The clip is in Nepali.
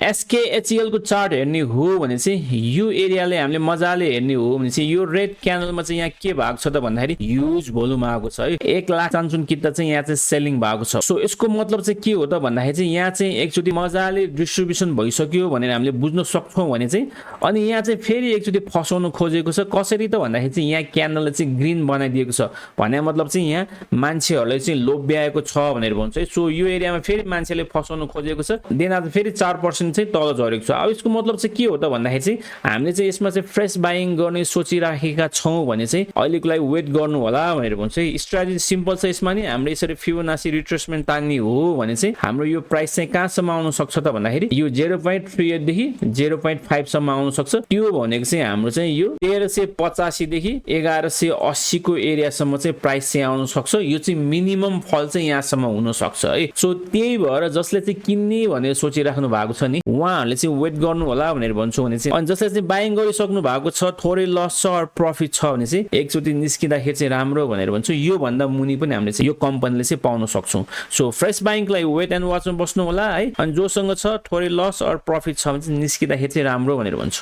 SKHEL को चार्ट हेर्ने हो भने चाहिँ यो एरियाले हामीले मजाले हेर्ने हो भने चाहिँ यो रेड क्यान्डलमा चाहिँ यहाँ के भएको छ त भन्दाखेरि ह्युज भोल्युम आएको छ है 1 लाख चान्चुन किता चाहिँ यहाँ चाहिँ सेलिङ भएको छ सो यसको मतलब चाहिँ के हो त भन्दाखेरि चाहिँ यहाँ चाहिँ एकचोटी मजाले डिस्ट्रिब्युसन भइसक्यो भनेर हामीले बुझ्न सक्छौं भने चाहिँ अनि यहाँ चाहिँ फेरि एकचोटी फसाउन खोजेको छ कसरी त भन्दाखेरि चाहिँ यहाँ क्यान्डलले चाहिँ ग्रीन बनाइदिएको छ भने मतलब चाहिँ यहाँ मान्छेहरुले चाहिँ लोभ्याएको छ भनेर भन्छ है सो यो एरियामा फेरि मान्छेले फसाउन खोजेको छ देन आज फेरि 4% चाहिँ तल झरेको छ अब यसको मतलब चाहिँ के हो त भन्दाखेरि चाहिँ हामीले चाहिँ यसमा चाहिँ फ्रेश बाइङ गर्ने सोचिराखेका छौं भने चाहिँ अहिलेको लागि वेट गर्नु होला भनेर भन्छ है स्ट्र्याटेजी सिम्पल छ यसमा नि हामीले यसरी फिबोनाची रिट्रेसमेन्ट तान्ने हो भने चाहिँ हाम्रो यो प्राइस चाहिँ कहाँसम्म आउन सक्छ त भन्दाखेरि यो 0.38 देखि 0.5 सम्म आउन सक्छ त्यो भनेको चाहिँ हाम्रो चाहिँ यो 1385 देखि 1180 को एरियासम्म चाहिँ प्राइस चाहिँ आउन सक्छ यो चाहिँ मिनिमम फल चाहिँ यहाँसम्म हुन सक्छ है सो त्यही भएर जसले चाहिँ किन्ने भनेर सोचिराख्नु भएको छ नि उहाँहरुले चाहिँ वेट गर्नु होला भनेर भन्छु भने चाहिँ अनि जसले चाहिँ बाइङ गरिसक्नु भएको छ थोरै लस छ अर प्रफिट छ भने चाहिँ एकचोटी निस्किँदाखेरि चाहिँ राम्रो भनेर भन्छु यो भन्दा मुनि पनि हामीले चाहिँ यो कम्पनीले चाहिँ पाउन सक्छौं सो फ्रेश बाइङलाई वेट एन्ड वाचमा बस्नु होला है अनि जोसँग छ थोरै लस अर प्रफिट छ भने चाहिँ निस्किँदाखेरि चाहिँ राम्रो भनेर भन्छु